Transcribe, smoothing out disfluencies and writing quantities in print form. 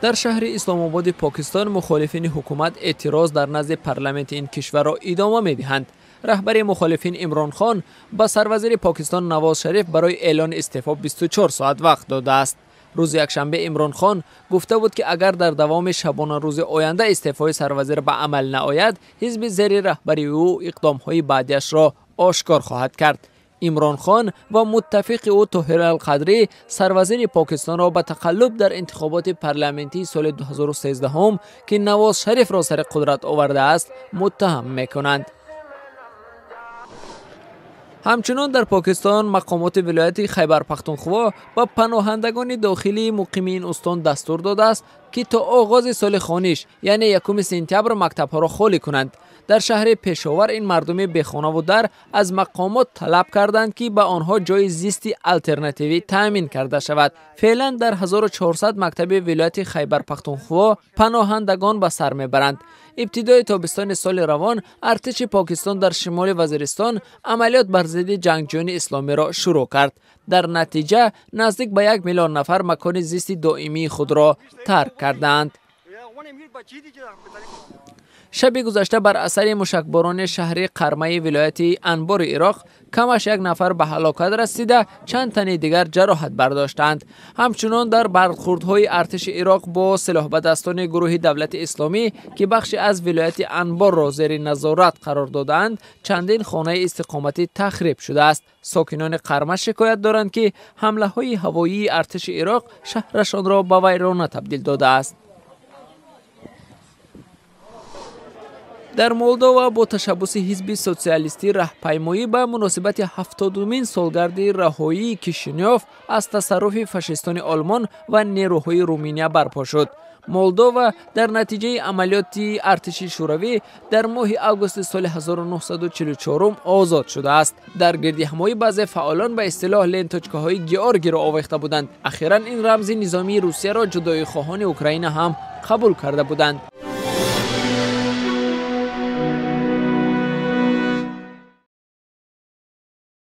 Дар шаҳри Исломободи Покистон мухолифини ҳукумат эътироз дар назди парламенти ин кишварро идома медиҳанд. Раҳбари мухолифин Имрон Хон ба сарвазири Покистон Навоз Шариф барои эълони истеъфо 24 соат вақт додааст. Рӯзи якшанбе Имрон Хон гуфта буд, ки агар дар давоми шабонарӯзи оянда истеъфои сарвазир ба амал наояд, ҳизби зери раҳбарии ӯ иқдомҳои баъдиашро ошкор хоҳад кард. Имрон Хон ва муттафиқи ӯ Тоҳир Алқадрӣ сарвазири Покистонро ба тақаллуб дар интихоботи парламентии соли 2013, ки Навоз Шарифро сари қудрат овардааст, муттаҳам мекунанд. Ҳамчунон дар Покистон мақомоти вилояти Хайбар-Пахтунхво ба паноҳандагони дохилии муқими ин устон дастур додааст, ки то оғози соли хониш, яъне 1 сентябр, мактабҳоро холӣ кунанд. Дар шаҳри Пешовар ин мардуми бехонаву дар аз мақомот талаб карданд, ки ба онҳо ҷои зисти алтернативӣ таъмин карда шавад. Феълан дар 1400 мактаби вилояти Хайбар-Пахтунхво паноҳандагон ба сар мебаранд. Ибтидои тобистони соли равон артиши Покистон дар шимоли Вазиристон амалиёт бар зидди ҷангҷӯёни исломиро шурӯъ кард. Дар натиҷа наздик ба 1 миллион нафар макони зисти доимии худро тарк кардаанд. Шаби гузашта бар асари мушакборони шаҳри Қармаи вилояти Анбори Ироқ камаш як нафар ба ҳалокат расида, чанд тани дигар ҷароҳат бардоштаанд. Ҳамчунон дар бархурдҳои артиши Ироқ бо силоҳбадастони гурӯҳи Давлати Исломӣ, ки бахше аз вилояти Анборро зери назорат қарор додаанд, чандин хонаи истиқоматӣ тахриб шудааст. Сокинони Қарма шикоят доранд, ки ҳамлаҳои ҳавоии артиши Ироқ шаҳрашонро ба вайрона табдил додааст. Дар Молдова бо ташаббуси ҳизби социалистӣ раҳпаймоӣ ба муносибати 70-умин солгарди раҳоии Кишинёв аз тасарруфи фашистони Олмон ва нерӯҳои Руминия барпо шуд. Молдова дар натиҷаи амалиёти артиши Шӯравӣ дар моҳи августи соли 1944 озод шудааст. Дар гирдиҳамоӣ баъзе фаъолон ба истилоҳ ленточкаҳои Георгиро овехта буданд. Ахиран ин рамзи низомии Русияро ҷудоихоҳони Украина ҳам қабул карда буданд.